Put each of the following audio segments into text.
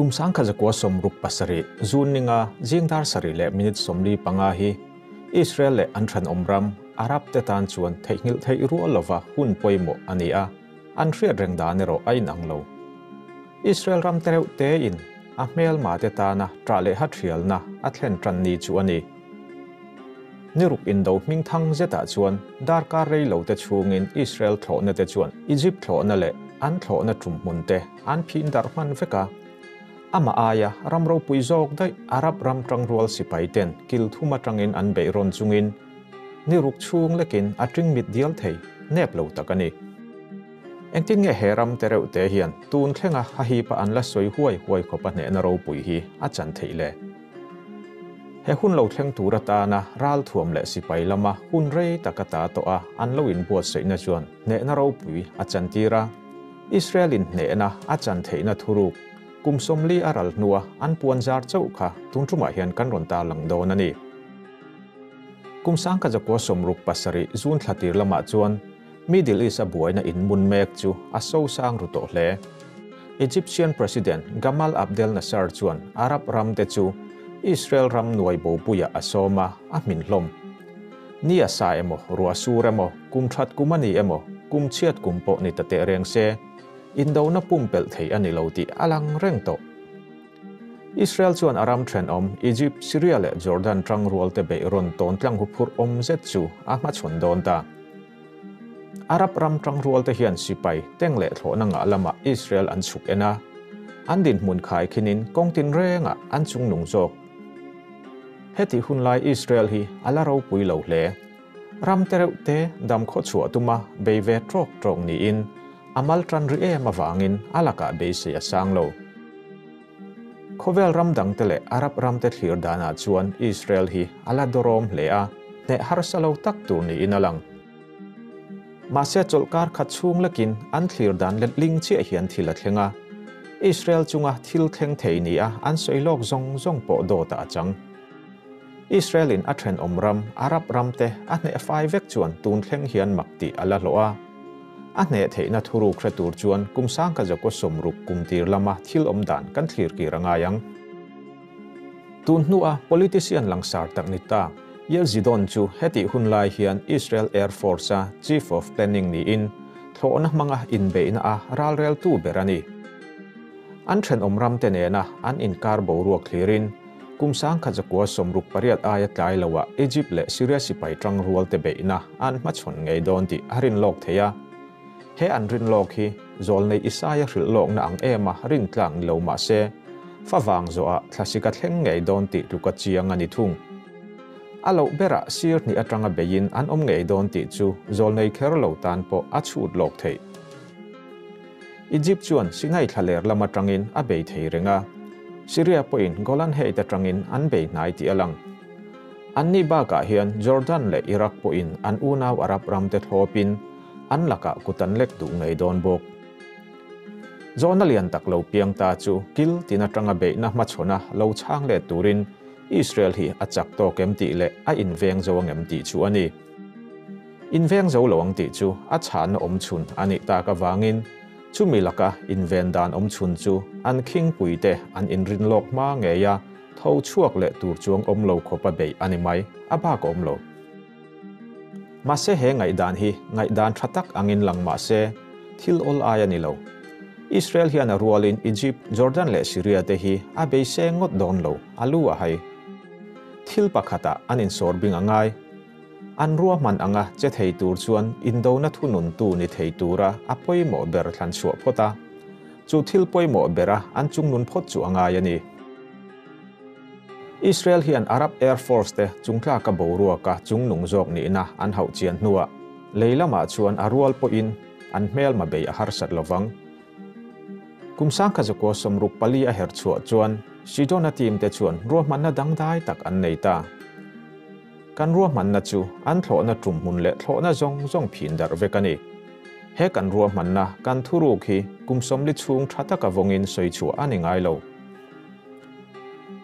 Kum 1967 June ni nga zing dar sarih leh minute 45 hi Israel leh an thenawm ram Arab te tan chuan theihnghilh theih rual lova hun pawimawh a ni a, an hriat reng dan erawh a inang lo. Israel ram te reuh tein a hmelma te tana ṭah leh hathialna a thlen ṭan ni chu a ni. Ni ruk indo hming thang zetah chuan darkar rei lo te chhungin Israel thlawhna te chuan Egypt thlawhna leh an thlawhna ṭum hmun te an phin darh hman vek a. Amah aia ram ropui zawk daih Arab ram ṭangrual sipai ten kil thum aṭangin an beih rawn chungin ni ruk chhung lekin a ṭing mit dial thei nep lo tak a ni. Engtin nge he ram te reuh te hian tun thlenga hahipa an la sawi huai huai khawpa hnehna ropui hi a chan theih le? He hun lo thleng tur atana ralthuam leh sipai lama hun rei tak a ta tawh a, an lo inbuatsaihna chuan hnehna ropui a chantir a. Israel in hnehna a chan theihna thuruk kum 40 a ral hnua an puan zar chauh kha tun tumah hian kan rawn tarlang dawn a ni. Kum 1967 June thla tir lamah chuan Middle East a buaina in mun mek chu a sosang ru tawh hle. Egyptian President Gamal Abdel Nasser chuan Arab ram te chu Israel ram nuai bopuia a sawm a, a hmin hlawm. Ni a sa emaw, ruah sur emaw, kum that kum a ni emaw, kum chhiat kum pawh ni ta teh reng se, indona pumpelh thei a ni lo tih a lang reng tawh. Israel chuan a ram thenawm Egypt, Syria leh Jordan tangrual te beih rawn tawn tlang huphurh awm zet chu a hmachhawn dawn ta. Arab ram tangrual te hian sipai teng leh thlawhna ngah lamah Israel an chhuk en a, an dinhmun khai khinin kawng tin rengah an chungnung zawk. Heti hun lai Israel hi a la ropui lo hle. Ram te reuh te dam khaw chhuah tuma bei ve tawk tawk niin a mal tan ri em avangin a lakah beisei a sang lo. Khawvel ram dang te leh Arab ram te thlir danah chuan Israel hi a la dawrawm hle a, hneh harsa lo tak tur niin a lang. Mahse chawlhkar khat chhung lekin an thlir dan letling chiah hian thil a thleng a. Israel chunga thil thleng thei ni a an sawi lawk zawng zawng pawh dawtah a chang. Israel in a thenawm ram Arab ram te a hneh fai vek chuan tun thleng hian mak tih a la hlawh a. A hneh theihna thuruk hre tur chuan kum 1960 kum tir lama thil awm dan kan thlir kir a ngai ang. Tun hnua politician langsar tak ni ta Yair Zidon chu heti hun lai hian Israel Air Force a Chief of Planning niin thlawhna hmanga inbeihna a ralrel tu ber a ni. An thenawm ram te nena an inkar boruak thlirin kum 1968 aia tlai loah Egypt leh Syria sipai tangrual te beihna an hmachhawn ngei dawn tih a rin lawk thei a. He an rin lawk hi zawlnei Isaia hrilh lawkna ang em a rin tlang ni lo mah se, favang zawhah thlasik a thleng ngei dawn tih tluka chiang a ni thung. A loh berah sir hnih atanga beiin an awm ngei dawn tih chu zawlnei kher lo tan pawh a chhut lawk theih. Egypt chuan Sinai thlaler lam atangin a bei thei reng a, Syria pawhin Golan Height atangin an bei hnai tih a lang. An ni bakah hian Jordan leh Iraq pawhin an unau Arab ram te thlawpin an lakah kut an lek duh ngei dawn bawk. Zawhna lian tak lo piang ta chu kil tin atanga beihna hmachhawna lo chhang let turin Israel hi a chak tawk em tih leh a inveng zo angem tih chu a ni. Inveng zo lo ang tih chu a chhahna awm chhun a nih tak avangin chumi laka inven dan awm chhun chu an khingpui te an inrin lawk hma ngei a, tho chhuak leh tur chuang awm lo khawpa beih a ni mai, a bak awm lo. Mahse he ngaihdan hi ngaihdan tha tak angin lang mahse thil awl ai a ni lo. Israel hian a rualin Egypt, Jordan leh Syria te hi a beiseng ngawt dawn lo, a lu a hai. Thil pakhatah an insawr bing a ngai. An ruahman anga che thei tur chuan indona thununtu ni thei tura a pawimawh ber thlan chhuah phawt a. Chu thil pawimawh bera an chungnun phawt chu a ngai a ni. Israel hian Arab Air Force te chungtlaka boruaka chungnung zawk nihna an hauh chian hnuah lei lamah chuan a rual pawhin an hmelma bei a harsat lovang. Kum 1964 a her chhuah chuan Sidona team te chuan ruahmanna dangdai tak an nei ta. Kan ruahmanna chu an thlawhna tum hmun leh thlawhna zawng zawng phin darh vek a ni. He kan ruahmanna kan thuruk hi kum 40 chhung tha taka vawngin sawi chhuah a ni ngai lo.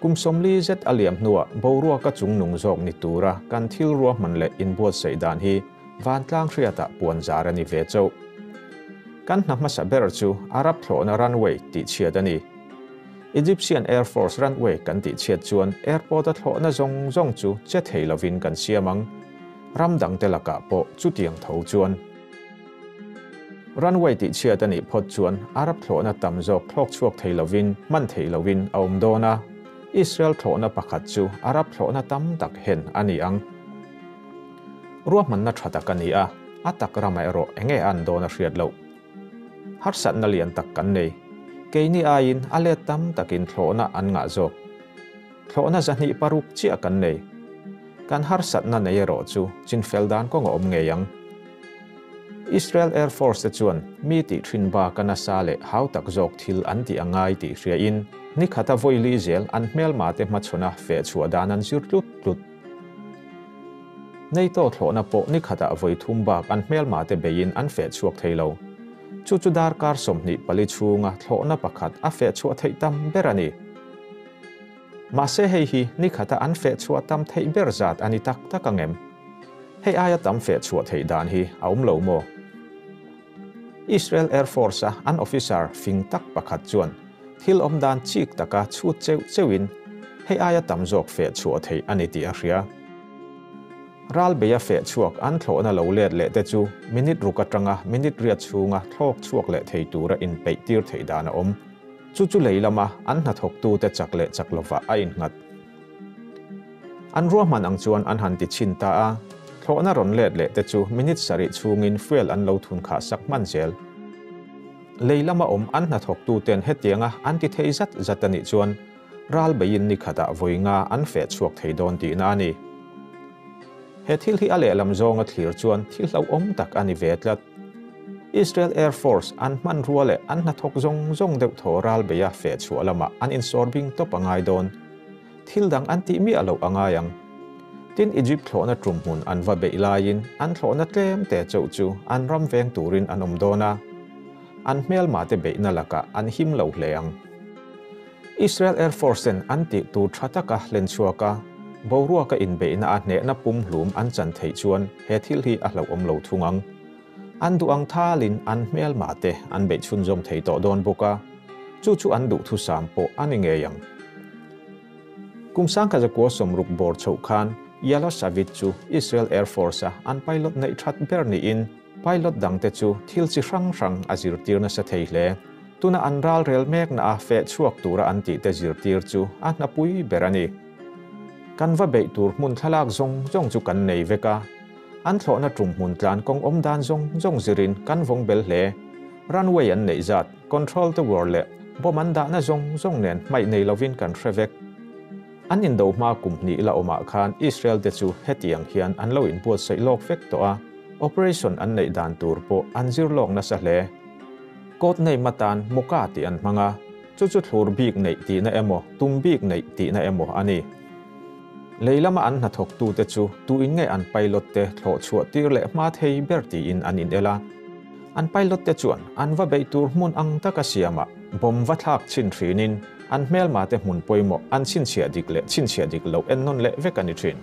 Kum 40 zet a liam hnuah boruaka chungnung zawk ni tura kan thil ruahman leh inbuatsaih dan hi vantlang hriatah puan zar a ni ve chauh. Kan hna hmasa ber chu Arab thlawhna runway tih chhiat a ni. Egyptian Air Force runway kan tihchhiat chuan airport-a thlawhna zawng zawng chu che thei lovin kan siam ang. Ram dangte lakah pawh chutiang tho chuan. Runway tihchhiat a nih phawt chuan Arab thlawhna tam zawk thlawk chhuak thei lovin hman theih lovin a awm dawn a, Israel thlawhna pakhat chu Arab thlawhna tam tak hen a ni ang. Ruahmanna tha tak a ni a, a tak ramah erawh enge a an dawn a hriat loh. Harsatna lian tak kan nei. Keini aiin a let tam takin thlawhna an ngah zawk. Thlawhna 206 chiah kan nei. Kan harsatna nei erawh chu chinfel dan kawng a awm ngei ang. Israel Air Force te chuan mi tih thin baka nasa leh hau tak zawk thil an tih a ngai tih hriain ni khata vawi zel an hmelma te hmachhawn a feh chhuah dan an zir tlut tlut. NATO thlawhna pawh ni khatah vawi thum bak an hmelma te beiin an feh chhuak thei lo. Chu chu darkar 24 chhunga thlawhna pakhat a feh chhuah theih tam ber a ni. Mahse hei hi ni khata an feh chhuah tam theih ber zat a ni tak tak ang em? Hei aia tam feh chhuah theih dan hi a awm lo maw? Israel Air Force a an officer fing tak pakhat chuan thil awm dan chik taka chhut cheuh cheuhin hei aia tam zawk feh chhuah theih a ni tih a hria. Ral beia feh chhuak an thlawhna lo let leh te chu minute ruk atanga minute riat chhunga thlawk chhuak leh thei tura inpeih tir theih dan a awm. Chu chu lei lama an hnathawktu te chak leh chak lova a innghat. An ruahman ang chuan an han ti chhin ta a, thlawhna rawn let leh te chu minute sarih chhungin fuel an lo thun khah sak hman zel. Lei lama awm an hnathawktu ten hetianga an ti thei zat zat a nih chuan ral beiin ni khatah vawi nga an feh chhuak thei dawn tihna a ni. He thil hi a lehlam zawnga thlir chuan thil hlauhawm tak a ni ve tlat. Israel Air Force an hman rua leh an hnathawk zawng zawng deuh thaw ral beia feh chhuah lamah an insawr bing tawp a ngai dawn. Thil dang an tih miah loh a ngai ang. Tin Egypt thlawhna tum hmun an va beih laiin an thlawhna tlem te chauh chu an ram veng turin an awm dawn a. An hmelma te beihna lakah an him lo hle ang. Israel Air Force ten an tih tur tha taka hlen chhuak a, boruaka inbeihna a hnehna pum hlum an chan theih chuan he thil hi a hlauhawm lo thung ang. An duh ang thalin an hmelma te an beih chhunzawm thei tawh dawn bawk a, chu chu an duh thusam pawh a ni ngei ang. Kum 1960 bawr chhoh khan Yala Shavit chu Israel Air Force a an pilot neih that ber niin pilot dangte chu thil chi hrang hrang a zirtir nasa thei hle. Tuna an ral rel mek na a feh chhuak tura an tih te zirtir chu a hnapui ber a ni. Kan va beih tur hmun thlalak zawng zawng chu kan nei vek a. An thlawhna tum hmun tlan kawng awm dan zawng zawng zirin kan vawng bel hle. Runway an neih zat, control tower leh bomb an dahna zawng zawng nen hmaih nei lovin kan hre vek. An indo hma kum hnih la awmah khan Israel te chu hetiang hian an lo inbuatsaih lawk vek tawh a, operation an neih dan tur pawh an zir lawk nasa hle. Code name atan Moka tih an hmang a, chu chu thlur bik neih tihna emaw tum bik neih tihna emaw a ni. Lei lama an hnathawktu te chu tuin nge an pilot te thlawh chhuah tir leh hma thei ber tiin an in el a. An pilot te chuan an va beih tur hmun ang taka siama bomb va thlak chhin thinin an hmelma te hmun pawimawh an chhinchhiah dik leh chhinchhiah dik loh en nawn leh vek a ni thin.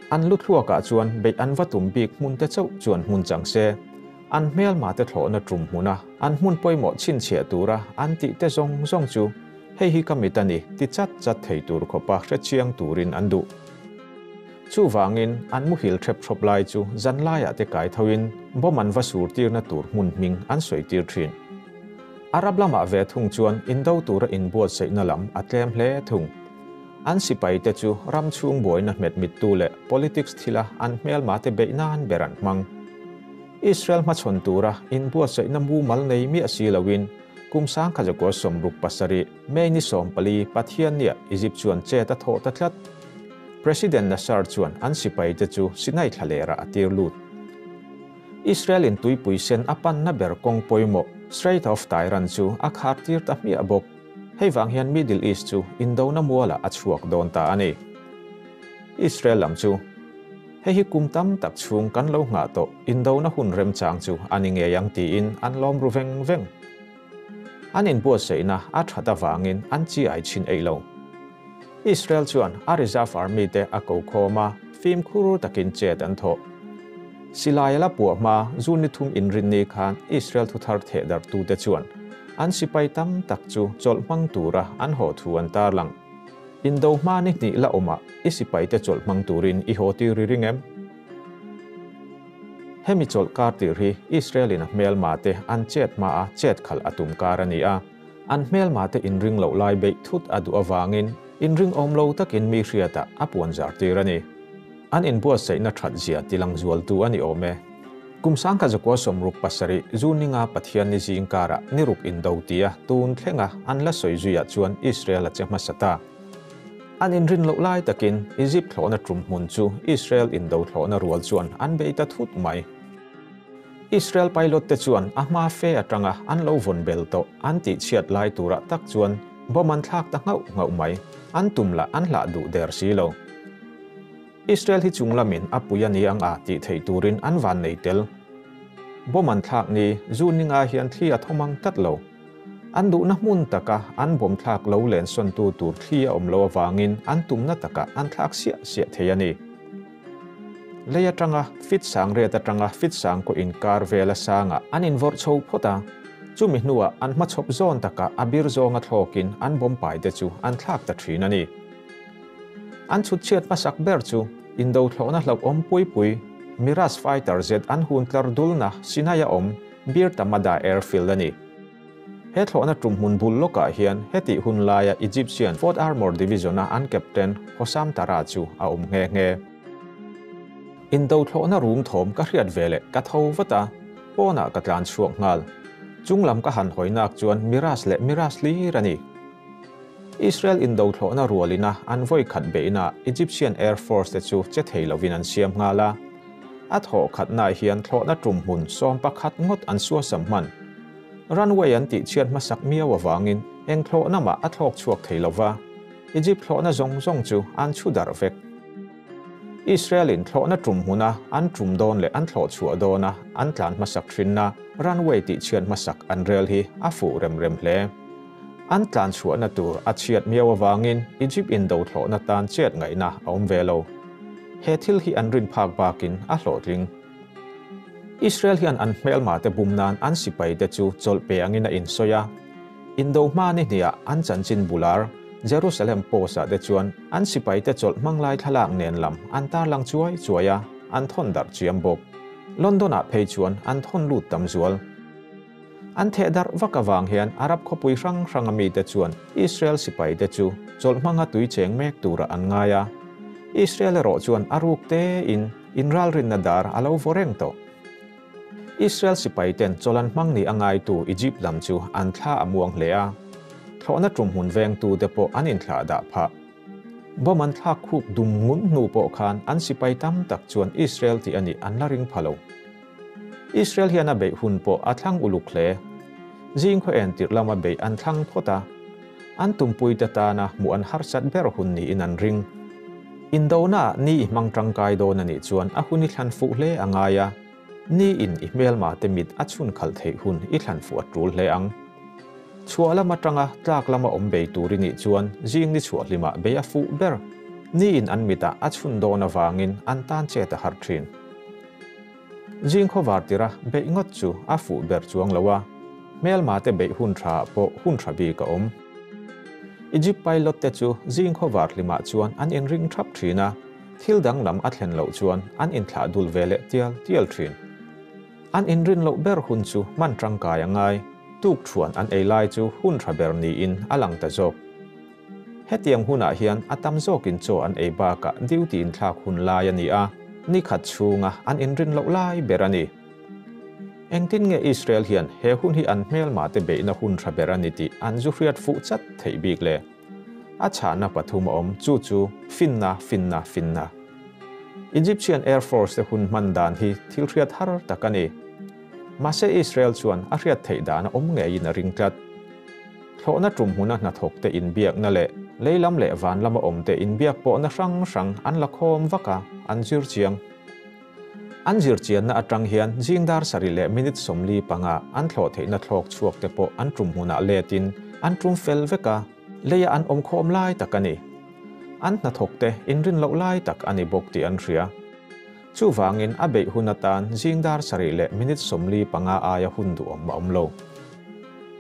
An lu thluakah chuan beih an va tum bik hmun te chauh chuan hmun chang se, an hmelma te thlawhna tum hmuna an hmun pawimawh chhinchhiah tura an tih te zawng zawng chu hei hi ka mit a ni ti chat chat thei tur khawpa hrechiang turin an duh. Chu wangin an muhil thep thlawp lai chu zan laiah te kai thoin bomb an va sur tirna tur hmun hming an sawi tir thin. Arab lamah ve thung chuan indo tura inbuatsaihna lam a tlem hle thung. An sipai te chu ram chhung buaina hmet mit tu leh politics thila an hmelma te beihnan ber an hmang. Israel hmachhawn tura inbuatsaihna mumal nei miah si loin kum 1967 May ni 14 Pathian nia Egypt chuan chet a thawh ta tlat. President Nasser chuan an sipai te chu Sinai thlalera a tir lut. Israel in tuipui sen a pan na ber kawng pawimawh Strait of Tiran chu a khar tir ta hmiah bawk. Hei wang hian Middle East chu Indona muala a chhuak dawn ta a ni. Israel lam chu hei hi kum tam tak chhung kan lo ngah tawh Indona hun rem chang chu ani ngei ang tiin an lawm ru veng veng. An inbuatsaihna a that awangin an chi ai chin ei lo. Israel chuan a reserve army te a ko khawm a, fim khur takin chet an thawh. Silai la puah hma zun ni thum inrin ni khan Israel thu thar theh dar tu te chuan an sipai tam tak chu chawlh hmang tura an haw thu an tarlang. Indo hma ni hnih la awmah i sipaite chawlh hmang turin i haw tir i ring em? Hemi chawlh kar tir hi Israel-in a hmelmate an chet hmaa chet khalh a tum kar a ni a. An hmelmate inring loh lai beih thut a duh avangin inring awm lo takin mi hriatah a puan zar tir a ni. An inbuatsaihna that zia tilang zualtu a ni awm e. Kum 1967 Zuninga Pathian ni zing karah ni ruk indo tia tun thlenga an la sawi zuiah chuan Israel a che hmasa ta. An inrin loh lai takin Egypt thlawhna tum hmun chu Israel indo thlawhna rual chuan an bei ta thut mai. Israel pilot te chuan a hma fe atanga an lo vawn bel tawh an tih chhiat lai turah tak chuan bomb an thlak ta nghauh nghauh mai. An tum lah an hlah duh der si lo. Israel hi chung lamin a pui a ni ang a tih theih turin an van nei tel. Bomb an thlak ni Zuninga hian thli a thawm ang tlat lo. An duhna hmun taka an bomb thlak lo len sawntu tur thli a awm lo avangin an tumna takah an thlak siah siah thei a ni. Lei atanga fit sang riat atanga fit sang kaw inkar vela sangah an invawrh chho phawt a, chumi hnuah an hmachhawp zawn takah a bir zawnga thlawkin an bomb pai te chu an thlak ta thin a ni. An chhut chhiat hmasak ber chu indo thlawhna hlauhawm pui pui Mirage fighter jet an hun tlar dulna Sinai a awm Bir Tamada airfield a ni. He thlawhna tum hmun bul lawkah hian hetih hun laia Egyptian Fourth Armour Division-a an captain Hossam Tara chu a awm nghe nghe. Indo thlawhna rum thawm ka hriat ve leh ka tho vat a, pawnah ka tlan chhuak nghal. Chunglam ka han hawinak chuan Mirage leh Mirage hlir a ni. Israel indo thlawhna rualina an vawi khat beihna Egyptian Air Force te chu che thei lovin an siam nghal a. A thawh khatnaah hian thlawhna tum hmun 11 ngawt an suasam hman. Runway an tih chhiat hmasak miau avangin eng thlawhna mah a thlawk chhuak thei lova, Egypt thlawhna zawng zawng chu an chhu darh vek. Israel-in thlawhna tum hmuna an tum dawn leh an thlawh chhuah dawna an tlan hmasak thinna runway tih chhiat hmasak an rel hi a fuh rem rem hle. An tlan chhuahna tur a chhiat miau avangin Egypt indo thlawhna tan chet ngaihna a awm ve lo. He thil hi an rin phak bakin a hlawhtling. Israel hian an hmelma te bum nan an sipai te chu chawlh pe angin a insawi a. Indo hma ni hniah an chanchin bular Jerusalem Post-ah te chuan an sipai te chawlh hmang lai thlalak nen lam an tarlang chuai chuai a, an thawn darh chiam bawk. London-ah phei chuan an thawn lut tam zual. An theh darh vak avang hian Arab khawpui hrang hranga mite chuan Israel sipai te chu chawlh hmanga tui cheng mek turah an ngai a. Israel erawh chuan a ruk tein inralrinna dar a lo vaw reng tawh. Israel sipai ten chawlh an hmang ni a ngaitu Egypt lam chu an thla a muang hle a. Thlawhna tum hmun vengtu te pawh an inthlah dah phah. Bomb an thlak khuk dum ngun hnu pawh khan an sipai tam tak chuan Israel tih a nih an la ring pha lo. Israel hian a beih hun pawh a thlang uluk hle. Zing khaw en tirh lama beih an thlang phawt a. An tumpuite tana hmuh an harsat ber hun niin an ring. Indona ni i hmang tangkai dawn a nih chuan a hun i thlan fuh hle a ngai a. Ni in i hmelma te mit a chhun khalh theih hun i thlan fuh a tul hle ang. Chhuah lam atanga tlak lama awm bei tur i nih chuan zing ni chhuah hlimah bei a fuh ber. Ni in an mitah a chhun dawn avangin an tan chet a har thin. Zing khawvar tira beih ngawt chu a fuh ber chuang lo a, hmelma te beih hun tha pawh hun tha bik a awm. Egypt pilot te chu zing khawvar hlimah chuan an inring thap thin a, thil danglam a thlen loh chuan an inthlah dul ve leh tial tial thin. An inrin loh ber hun chu hman tangkai a ngai, tuk thuan an ei lai chu hun tha ber niin a lang ta zawk. Hetiang hunah hian a tam zawkin chaw an ei bakah duty inthlak hun lai a ni a, ni khat chhunga an inrin loh lai ber a ni. Engtin nge Israel hian he hun hi an hmelma te beihna hun tha ber a ni tih an zu hriat fuh chat theih bik le? A chhahna pathum a awm, chu chu, finna, finna, finna. Egyptian Air Force te hun hman dan hi thil hriat har tak a ni. Mahse Israel chuan a hriat theih dan a awm ngeiin a ring tlat. Thlawhna tum hmuna hnathawk te inbiakna leh lei lam leh van lama awm te inbiak pawhna hrang hrang an la khawm vak a, an zir chiang. An zir chianna atang hian zing dar sarih leh minute 45 an thlawh theihna thlawk chhuak te pawh an tum hmunah letin an tum fel vek a, leia an awm khawm lai tak a ni. An hnathawk te inrin loh lai tak a ni bawk tih an hria. Chuvangin a beih hun atan zing dar sarih leh minute 45 aia hun duhawm a awm lo.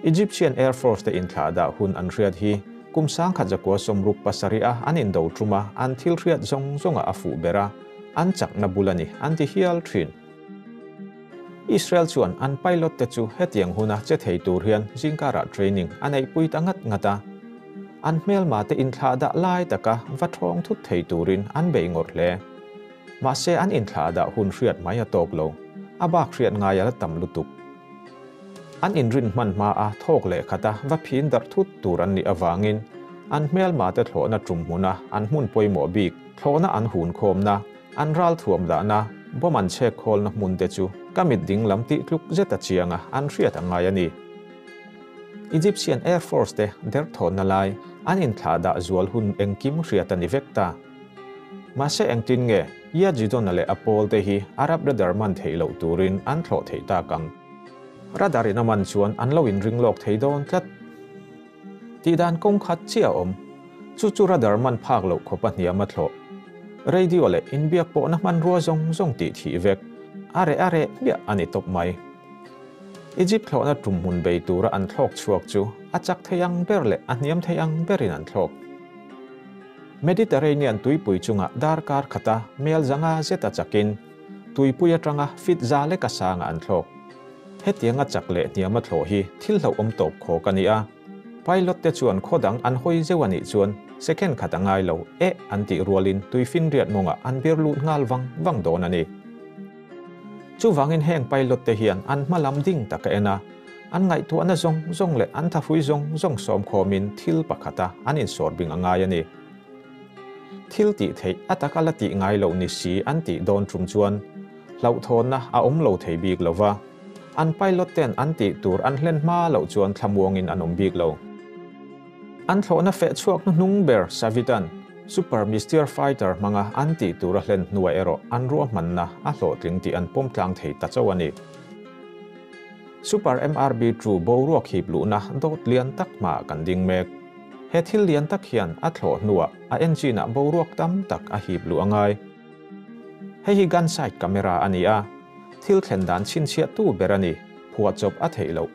Egyptian Air Force te inthlahdah hun an hriat hi kum 1967 a an indo tuma an thil hriat zawng zawnga a fuh ber a, an chakna bul a ni an ti hial thin. Israel chuan an pilot te chu hetiang huna che thei tur hian zingkarah training a neihpui ta ngat ngat a. An hmelma te inthlahdah lai taka va thawng thut thei turin an bei ngawrh hle. Mahse an inthlahdah hun hriat mai a tawk lo, a bak hriat ngai a la tam lutuk. An inrin hman hma a thawk leh khata va phin darh thut tur an nih avangin an hmelma te thlawhna tum hmuna an hmun pawimawh bik, thlawhna an hun khawmna, an ral thuam dahna, bomb an chhek khawlna hmun te chu ka mit ding lam tih tluk zet a chiang a, an hriat a ngai a ni. Egyptian Air Force te derthawnna lai an inthlahdah zual hun engkim hriat a ni vek ta. Mahse engtin nge Yajidona leh a pawl te hi Arab radar man theih loh turin an thlawh theih tak ang? Radar in a man chuan an lo inring lawk thei dawn tlat. Tihdan kawng khat chiah a awm. Chu chu radar man phak loh khawpa hniam a thlawh. Radio leh inbiak pawhna hmanrua zawng zawng tih thih vek. A reh a reh hmiah a ni tawp mai. Egypt thlawhna tum hmun bei tura an thlawk chhuak chu a chak thei ang ber leh a hniam thei ang berin an thlawk. Mediterranean tuipui chungah darkar khata mel zanga zeta chakin tuipui atanga fit za leka sanga an thlawk. Hetianga chak leh hniama thlawh hi thil hlauhawm tawp khawk a ni a. Pilot te chuan khaw dang an hawi zeuh a nih chuan second khat a ngai lo e an tih rualin tuifinriat mawngah an bir lut nghal vang vang dawn a ni. Chuvangin heng pilot te hian an hma lam ding tak a en a, an ngaihtuahna zawng zawng leh an thahrui zawng zawng sawm khawmin thil pakhata an insawr bing a ngai a ni. Thil tih theih a taka la tih ngai loh ni si an tih dawn tum chuan hlauhthawnna a awm lo thei bik lo va, an pilot ten an tih tur an hlen hma loh chuan thlamuangin an awm bik lo. An thlawhna feh chhuak hnuhnung ber Savitan Super Mysteer Fighter hmanga an tih tur a hlen hnuah erawh an ruahmanna a hlawhtling tih an pawm tlang thei ta chauh a ni. Super MRB chu boruak hip luhna dawt lian tak hmaah kan ding mek. He thil lian tak hian a thlawh hnuah a engine ah boruak tam tak a hip luh a ngai. Hei hi gun sight camera a ni a, thil thlen dan chhinchhiah tu ber a ni, phuahchawp a theih loh.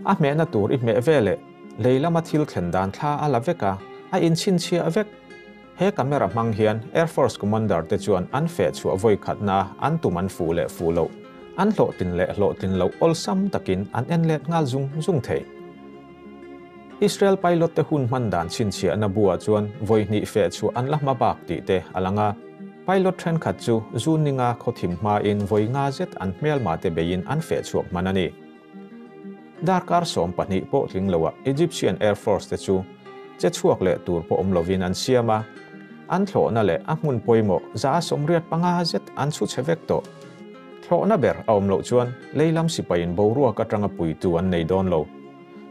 A hmehna tur i hmeh veleh lei lama thil thlen dan thla a la vek a, a inchhinchhiah vek. He camera hmang hian Air Force Commander te chuan an feh chhuah vawi khatna an tum an fuh leh fuh loh, an hlawhtlin leh hlawhtlin loh awlsam takin an en let nghal zung zung thei. Israel pilot te hun hman dan chhinchhiahna buah chuan vawi hnih feh chhuah an la hma bak tih te a lang a. Pilot thenkhat chu June ninga khawthim hmain vawi nga zet an hmelma te beiin an feh chhuak hman a ni. Darkar 12 pawh tling loah Egyptian Air Force te chu che chhuak leh tur pawh awm lovin an siam a, an thlawhna leh a hmun pawimawh 75 zet an chhu chhe vek tawh. Thlawhna ber a awm loh chuan leilam sipaiin boruak atanga puitu an nei dawn lo.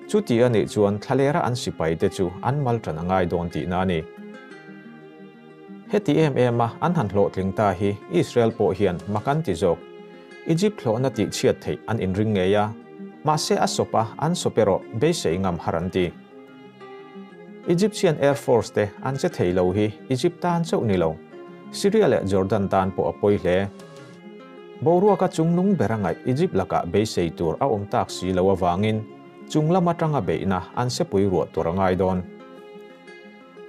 Chuti a nih chuan thlalera an sipai te chu an mal tan a ngai dawn tihna a ni. Heti em em a an han hlawhtling ta hi Israel pawh hian mak an ti zawk. Egypt thlawhna tih chhiat theih an inring ngei a, mahse a sawp a an sawp erawh beisei ngam har an ti. Egyptian Air Force te an che thei lo hi Egypt tan chauh ni lo, Syria leh Jordan tan pawh a pawi hle. Boruaka chungnung ber a ngaih Egypt lakah beisei tur a awm tak si lo avangin chung lam atanga beihna an sepui ruah tur a ngai dawn.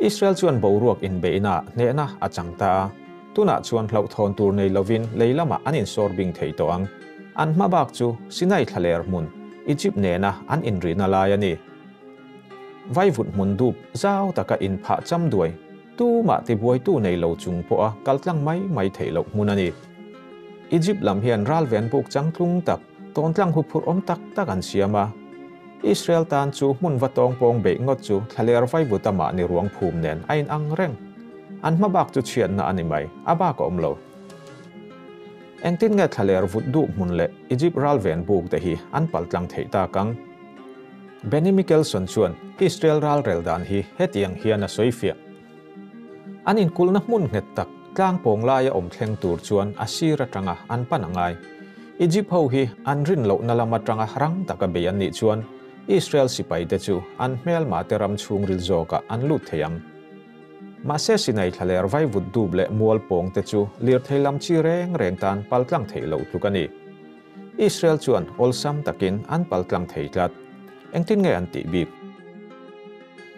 Israel chuan boruak inbeihna hnehna a chang ta a, tunah chuan hlauhthawn tur nei lovin lei lamah an insawr bing thei tawh ang. An hma bak chu Sinai thlaler hmun, Egypt nena an inrihna lai a ni. Vaivut hmun dup zau taka inphah cham duai, tumah tibuaitu nei lo chung pawha kaltlang mai mai theih loh hmun a ni. Egypt lam hian ralven buk changtlung tak, tawntlang huphurh awm tak tak an siam a. Israel tan chu hmun va tawng pawng beih ngawt chu thlaler vaivuta mahni ruang phum nen a inang reng. An hma bak chu chhiatna a ni mai, a bak a awm lo. Engtin nge thlaler vut duh hmun leh Egypt ralven buk te hi an paltlang theih tak ang? Benny Mikkelson chuan Israel ralrel dan hi hetiang hian a sawi fiah. An inkulhna hmun nghet tak tlang pawng laia awm thleng tur chuan a sir atanga an pan a ngai. Egypt ho hi an rin lohna lam atanga rang taka bei an nih chuan Israel sipai te chu an hmelma te ram chhungril zawkah an lut thei ang. Mahse Sinai thlaler vaivut dup leh mual pawng te chu lirthei lam chi reng reng tan paltlang theih loh tluk a ni. Israel chuan awlsam takin an paltlang thei tlat. Engtin nge an tih bik?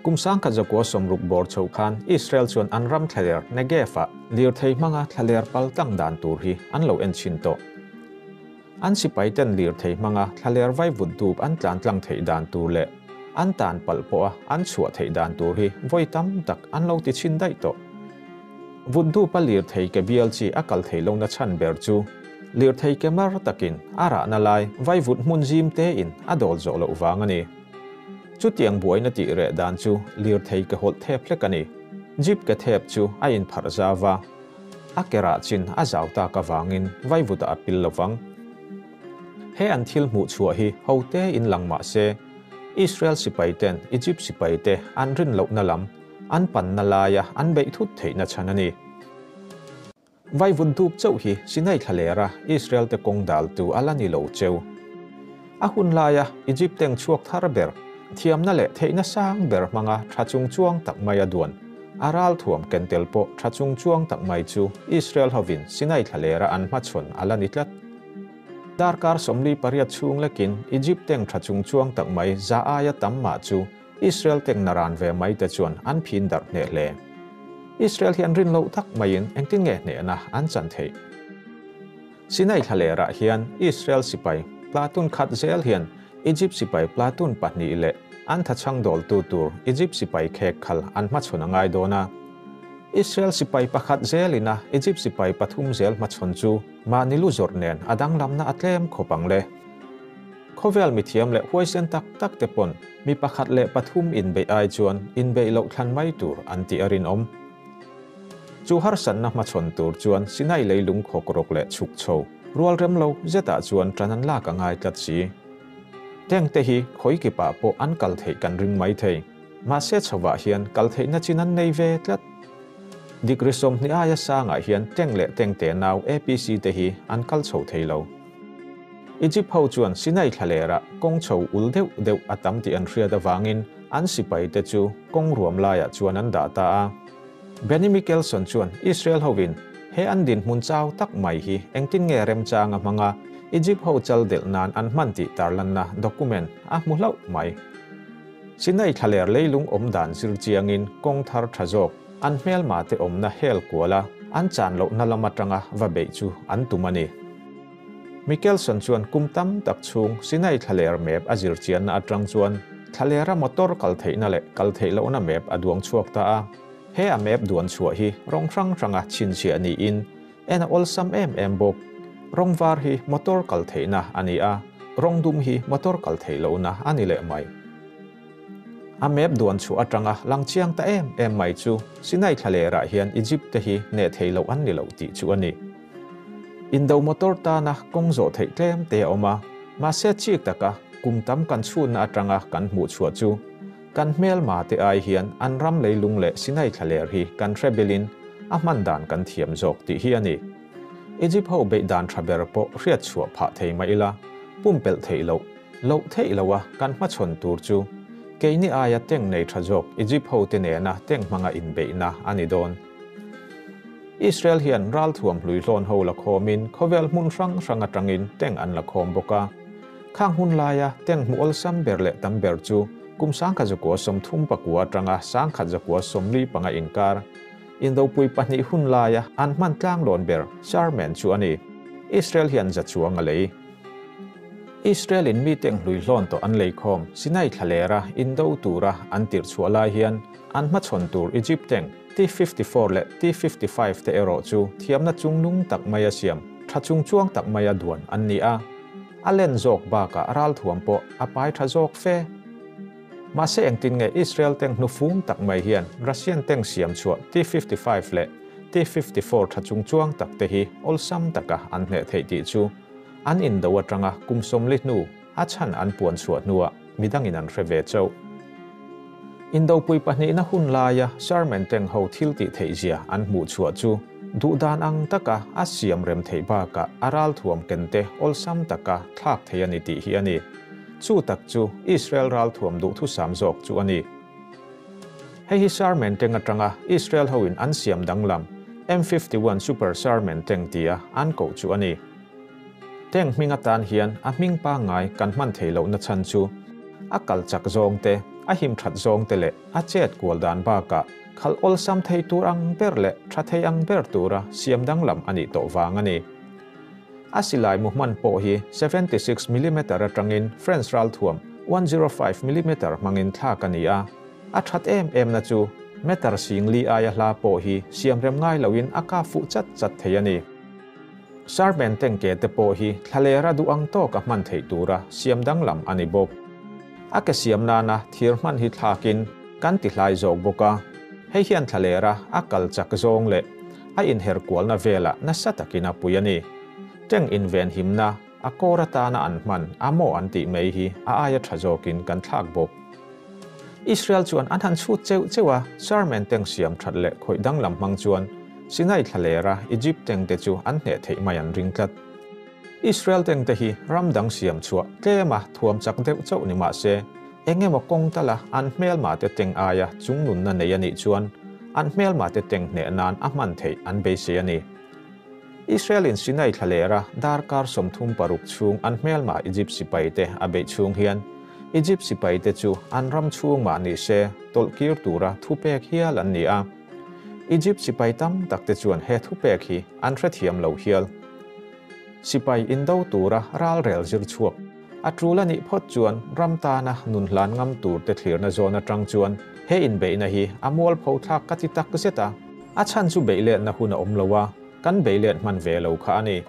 Kum 1960 bawr chhoh khan Israel chuan an ram thlaler Negev-ah lirthei hmanga thlaler pal tlang dan tur hi an lo en chhin tawh. An sipaiten lirthei hmanga thlaler vaivut dup an tlan tlang theih dan tur leh an tan palh pawha an chhuah theih dan tur hi vawi tam tak an lo ti chhin daih tawh. Vut dupa lirthei ke bial chi a kal theih lohna chhan ber chu lirthei ke mar takin a rahna lai vaivut hmun zim tein a dawl zawh loh vang a ni. Chutiang buaina tih reh dan chu lirthei ke hawlh thep hlek a ni. Jeep ke thep chu a inpharh zau va, a ke rah chin a zau tak avangin vaivutah a pil lo vang. He an thil hmuh chhuah hi ho te in lang mah se, Israel sipai ten Egypt sipai te an rin lohna lam an panna laia an beih thut theihna chhan a ni. Vaivut dup chauh hi Sinai thlalera Israel te kawng daltu a la ni lo cheu. A hun laia Egypt teng chhuak thar ber, thiamna leh theihna sang ber hmanga tha chung chuang tak mai a duan. A ral thuam ken tel pawh tha chung chuang tak mai chu Israel hovin Sinai thlalera an hmachhawn a la ni tlat. Darkar 48 chhung lekin Egypt teng tha chung chuang tak mai za aia tam mah chu Israel teng naran ve mai te chuan an phin darh hneh hle. Israel hian rin loh tak maiin engtin nge hnehna an chan theih? Sinai thlalerah hian Israel sipai platoon khat zel hian Egypt sipai platoon pahnih leh an thachhang dawltu tur Egypt sipai khek khal an hmachhawn a ngai dawn a. Israel sipai pakhat zelina Egypt sipai pathum zel hmachhawn chu mahni lu zawrh nen a danglamna a tlem khawp ang le. Khawvel mithiam leh huaisen tak tak te pawn mi pakhat leh pathum inbeih ai chuan inbeih loh thlan mai tur an tih a rinawm. Chu harsatna hmachhawn tur chuan Sinai leilung khawk rawk leh chhuk chho rual rem lo zetah chuan tan an lak a ngai tlat si. Tank te hi khawi kipah pawh an kal theih kan ring mai thei. Mahse chhovah hian kal theihna chin an nei ve tlat. Degree 20 aia sangah hian tank leh tank te nau APC te hi an kal chho thei lo. Egypt ho chuan Sinai thlalera kawng chho ul deuh deuh a tam tih an hriat avangin an sipai te chu kawng ruam laiah chuan an dah ta a. Benny Mikkelson chuan Israel hovin he an dinhmun chau tak mai hi engtin nge remchang a hmanga Egypt ho chal delh nan an hman tih tarlanna document a hmu hlauh mai. Sinai thlaler leilung awm dan zir chiangin kawng thar tha zawk an hmelma te awmna hel kuala an chan lohna lam atanga va beih chu an tum a ni. Mikkelson chuan kum tam tak chhung Sinai thlaler map a zir chianna atang chuan thlalera motor kal theihna leh kal theih lohna map a duang chhuak ta a. He a map duan chhuah hi rawng hrang hranga chhinchhiah niin en a awlsam em em bawk. Rawng var hi motor kal theihna a ni a, rawng dum hi motor kal theih lohna a ni leh mai. A map duan chhuah atanga lang chiang ta em em mai chu Sinai thlalerah hian Egypt te hi hneh theih loh an ni lo tih chu a ni. Indo motor tana kawng zawh theih tlem te a awm a, mahse chik taka kum tam kan chhunna atanga kan hmuh chhuah chu kan hmelma te ai hian an ram leilung leh Sinai thlaler hi kan hre bilin a hman dan kan thiam zawk tih hi a ni. Egypt ho beih dan tha ber pawh hriat chhuah phah thei mai ila, pumpelh theih loh, loh theih loha kan hmachhawn tur chu keini aia tank nei tha zawk Egypt ho te nena tank hmanga inbeihna a ni dawn. Israel hian ral thuam hlui hlawn ho la khawmin khawvel hmun hrang hrang atangin tank an la khawm bawk a. Khang hun laia tank hmu awlsam ber leh tam ber chu kum 1939 atanga 1945 inkar Indopui pahnih hun laia an hman tlang lawn ber Sherman chu a ni. Israel hian za chuang a lei. Israel in mi tank hlui hlawn tawh an lei khawm Sinai thlalera Indo tura an tirh chhuah lai hian an hmachhawn tur Egypt tank T-54 leh T-55 te erawh chu thiamna chungnung tak mai a siam, tha chung chuang tak mai a duan an ni a. A len zawk bakah ral thuam pawh a pai tha zawk fe. Mahse engtin nge Israel tank hnufum tak mai hian Russian tank siam chhuah T-55 leh T-54 tha chung chuang tak te hi awlsam taka an hneh theih tih chu an indo atanga kum 40 hnu a chhan an puan chhuah hnuah midangin an hre ve chauh. Indopui pahnihna hun laia Sherman tank ho thil tih theih zia an hmuh chhuah chu duhdan ang taka a siam rem theih bakah a ral thuam ken te awlsam taka thlak thei a ni tih hi a ni. Chu tak chu Israel ral thuam duh thu sam zawk chu a ni. Hei hi Sherman tank atanga Israel hoin an siam danglam M51 Super Sherman tank tia an koh chu a ni. Tank hming atan hian a hming pa ngai kan hman thei lohna chhan chu. A kal chak zawng te, a him that zawng te leh a chet kual dan bakah khalh awlsam thei tur ang ber leh tha thei ang ber tura siam danglam a nih tawh vang a ni. A silai mu hman pawh hi 76 millimeter atangin French ralthuam 105 millimeter hmangin thlak a ni a. A that em em na chu meter singli aia hla pawh hi siam rem ngai loin a kap fuh chat chat thei a ni. Sherman tank ke te pawh hi thlalera duh ang tawk a hman theih tura siam danglam a ni bawk. A ke siam nana thir hman hi thlakin kan ti hlai zawk bawk a. Hei hian thlalera a kal chak zawng leh a inher kualna vela nasa takin a pui a ni. Tank inven himna a kawr atana an hman a maw an tih mai hi a aia tha zawkin kan thlak bawk. Israel chuan an han chhut cheuh cheuh a, Sherman tank siam that leh khawih danglam hmang chuan Sinai thlalera Egypt tank te chu an hneh theih mai an ring tlat. Israel tank te hi ram dang siam chhuah tlema thuam chak deuh chauh ni mah se, engemaw kawng tala an hmelma te tank aia chungnunna nei anih chuan an hmelma te tank hneh nan a hman theih an beisei a ni. Israel in Sinai thlalera darkar 36 chhung an hmelma Egypt sipai te a beih chhung hian Egypt sipai te chu an ram chhung mah ni se tawlhkir tura thupek hial an ni a. Egypt sipai tam tak te chuan he thupek hi an hrethiam lo hial. Sipai indo tura ral rel zir chhuak. A tul ani phawt chuan ram tana nun hlan ngam tur te thlirna zawn atang chuan he in beihna hi a mual pho thlak ka ti tak zeta. A chan chu beih na hun a awm lo a, kan beih hman ve lo kha ani.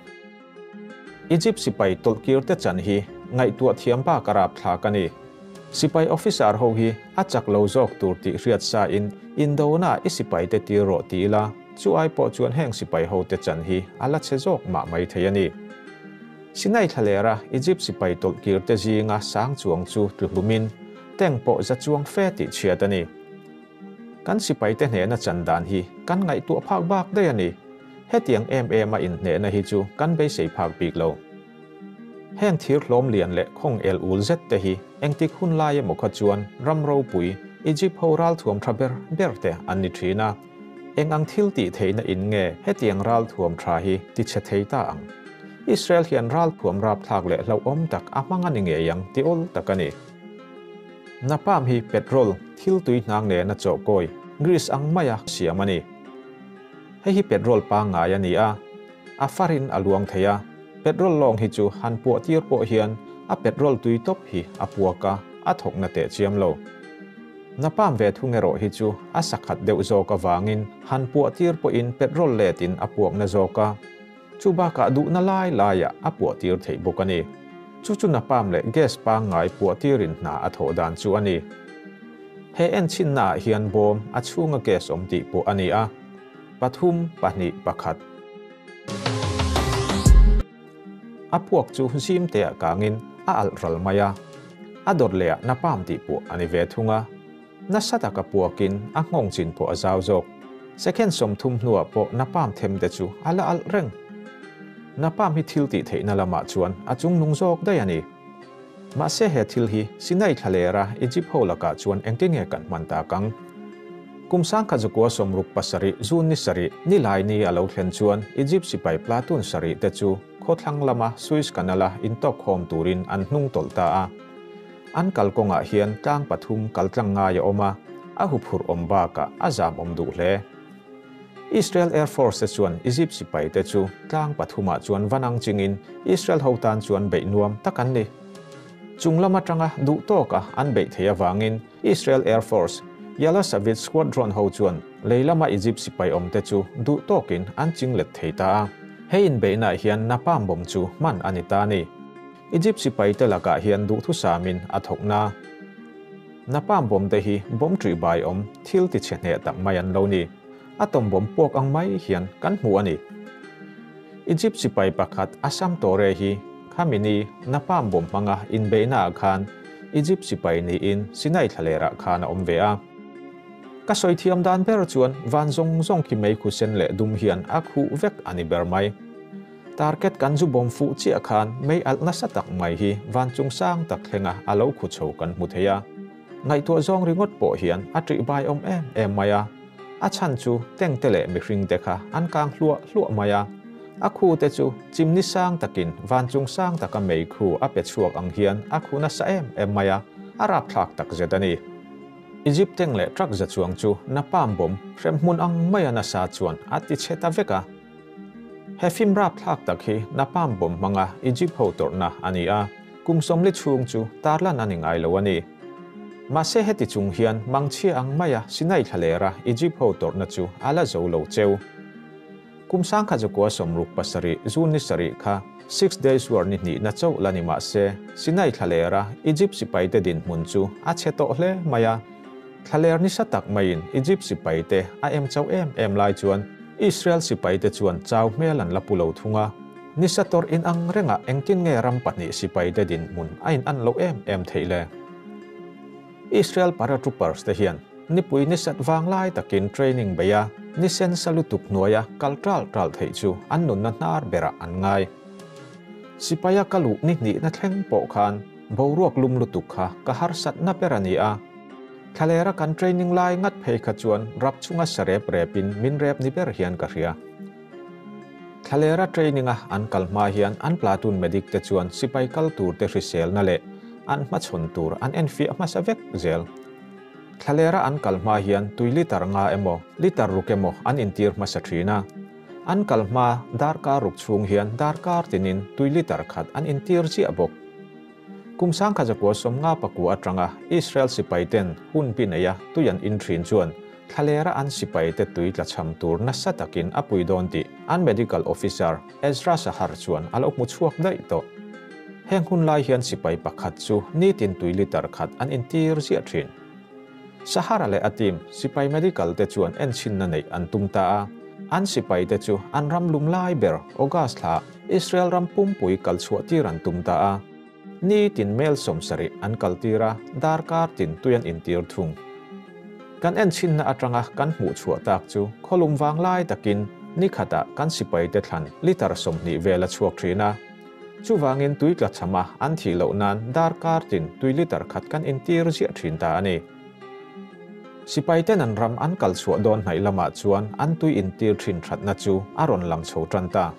Egypt sipai tawlhkir te chan hi ngaihtuah thiam ba karap thlak ani. Sipai officer ho hi a chak lo zawk tur tih hriat sa in Indona i sipai te tir rawh ti ila chu ai pawh chuan heng sipai ho te chan hi a la che zawk mah mai thei ani. Sinai thlalera Egypt sipai tawlhkir te zinga sang chuang chu tluhlumin tank pawh za chuang fe tih chhiat ani. Kan sipai te hnehna chan dan hi kan ngaihtuah phak bak daih ani. Hetiang em em a in hnehna hi chu kan beisei phak bik lo. Heng thir hlawm lian leh khawng el ul zet te hi engtik hun lai emaw kha chuan ram ropui Egypt ho ral thuam tha ber ber te an ni thin a. Eng ang thil tih theihna in nge hetiang ral thuam tha hi ti che thei ta ang. Israel hian ral thuam rap thlak leh hlo awm tak a hmang ani ngei ang ti ul tak ani. Napalm hi petrol thil tui hnang ne na chaw kawi Greece ang maya siam ani. Hei hi petrol pa ngai ani a. A farin a luang thei a. Petrol long hi chu han puah tir pawh hian a petrol tui top hi a puaka a thawk na te chiam lo. Napalm ve thung erawh hi chu a sakhat deuh zawk awangin han puah tir pawhin petrol letin a puak na zawk a. Chu bakah duh na lai laia a puah tir theih bawk ani. Chu chu napalm leh gas pa ngai puah tirin hna a thawh dan chu ani. He en chin na ah hian bawm a chhunga gas awm tih pawh ani a. Pathum pahnih pakhat. A puak chu zim te ah kangin a alh ral mai a. A dawt leh ah napalm tih pawh ani ve thung a. Na satak a puakin a nghawng chin pawh a zau zawk. Second 30 hnuah pawh napalm them te chu a la alh reng. Napalm hi thil tih theihna lamah chuan a chung nung zawk daih ani. Mahse he thil hi Sinai thlalera Egypt ho lakah chuan engtin nge kan hman tak ang. Kum 1967 June ni sarih ni lai ni a lo thlen chuan Egypt sipai platoon sarih te chu khawthlang lama Suez Canal-a intawk khawm turin an hnung tawlh ta a. An kalkawngah hian tlang pathum kaltlang ngai a awm a, a huphurh awm bakah a zam awm duh hle. Israel Air Force te chuan Egypt sipai te chu tlang pathumah chuan vanang chingin Israel ho tan chuan beih nuam tak an ni. Chung lam atanga duh tawka an beih thei awangin Israel Air Force Yalasavit Squadron ho chuan leilama Egypt sipai awm te chu duh tawkin an chinglet thei ta a. Hei in beihna hian napalm bomb chu hman ani ta ni. Egypt sipai te lakah hian duh thu samin a thawk na. Napalm bomb te hi bomb ṭih bai awm thil ti chhe hneh tak mai an lo ni. Atom bomb puak ang mai hian kan hmu ani. Egypt sipai pakhat Assam Tore hi khamini napalm bomb hmanga inbeihna ah khan Egypt sipai niin Sinai thlalera khan a awm ve a. Ka sawi thiam dan ber chuan van zawng zawng khi mei khu sen leh dum hian a khuh vek ani ber mai. Target kan zu bom fuh chiah khan mei alh nasa tak mai hi van chung sang tak thlenga a lo khu chho kan hmu thei a. Ngaihtuah zawng ringawt pawh hian a ṭih bai awm em em mai a. A chan chu tank te leh mihring te kha an kang hluah hluah mai a. A khu te chu chimni sang takin van chung sang taka mei khu a pe chhuak ang hian a khu nasa em em mai a. A rapthlak takzet a ni. Egypt tank leh truck za chuang chu napalm bomb hremhmun ang maia nasa chuan a ti chhe ta vek a. He film rapthlak tak hi napalm bomb hmanga Egypt ho tawrhna a ni a, kum 40 chhung chu tarlan a ni ngai lo a ni. Mahse heti chung hian mangchhia ang maia Sinai thlalera Egypt ho tawrhna chu a la zo lo cheu. Kum 1967 June ni sarih kha Six Days War ni hnihna chauh la ni mah se, Sinai thlalera Egypt sipaite dinhmun chu a chhe tawh hle mai a. Thlaler nisa tak maiin Egypt sipaite a em chauh em em lai chuan Israel sipaite chuan chau hmel an la pu lo thung a. Nisa tawrh inang rengah engtin nge ram pahnih sipaite dinhmun a inan loh em em theih le? Israel paratroopers te hian nipui nisat vang lai takin training bei a, ni sensa lutuk hnuaia kal ṭal ṭal theih chu an nunna hnar berah an ngai. Sipaia ka luh ni hnihna thleng pawh khan boruak lum lutuk kha ka harsatna ber a ni a. Thlalera kan training lai ngat phei kha chuan rap chunga sa rep repin min rep ni ber hian ka hria. Thlalera training-a an kal hma hian an platoon medic te chuan sipai kal tur te hriselna leh an hmachhawn tur an enfiah hmasa vek zel. Thlalera an kal hma hian tui litre nga emaw, litre ruk emaw an intir hmasa thin a. An kal hma darkar ruk chhung hian darkar tinin tui litre khat an intir chiah bawk. Kum 1959 atanga Israel sipaiten hun pi neia tui an in thin chuan thlalera an sipaite tui tlachham tur nasa takin a pui dawn tih an medical officer Ezra Sahar chuan a lo hmu chhuak daih tawh. Heng hun lai hian sipai pakhat chu nitin tui litre khat an intir ziah thin. Sahara leh a team sipai medical te chuan enchhinna neih an tum ta a. An sipaite chu an ram lum lai ber August thla Israel ram pumpui kal chhuah tir an tum ta a. Nitin mel 70 an kal tir a, darkar tin tui an intir thung. Kan enchhinna atanga kan hmuh chhuah tak chu khawlum vang lai takin ni khatah kan sipaite thlan litre 20 vel a chhuak thin a. Chuvangin tui tlachhama an thih loh nan darkar tin tui litre khat kan intir ziah thin ta a ni. Sipaiten an ram an kal chhuah dawn hnaih lamah chuan an tui intir thin thatna chu a rawn lang chho tan ta.